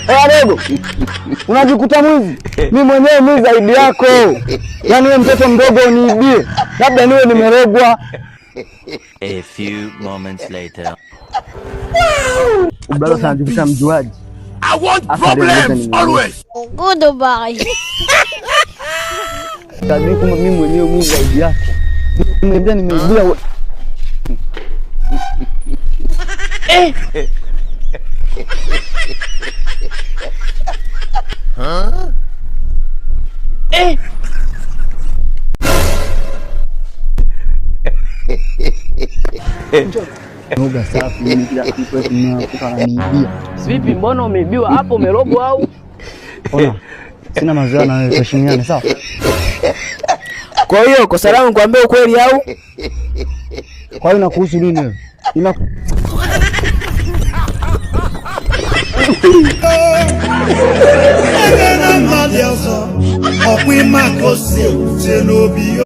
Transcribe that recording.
Oya dogo, unajikuta mwizi. Mi mwenyewe mwizi zaidi yako. Yaani wewe mtoto mdogo uniibie, labda niwe nimerogwa. A few moments later. Brother sana anajikuta mjuaji. I want Hasa leo ngoja problems nimuonyeshe. Always. Goodbye. Tajui kama mimi mwenyewe mwizi zaidi yako. Nimeambia nimeibia Eh. Noga safi, mimi kila siku eti mimi ananiibia. Vipi, mbona umeibiwa hapo, umerogwa au? Ona, sina mazoea na wewe, tuheshimiane, sawa? Kwa hiyo kosa langu kuambia ukweli au? Kwa hiyo inakuhusu nini wewe? Ina Ọkwa ịma ka o si ewute n'obi.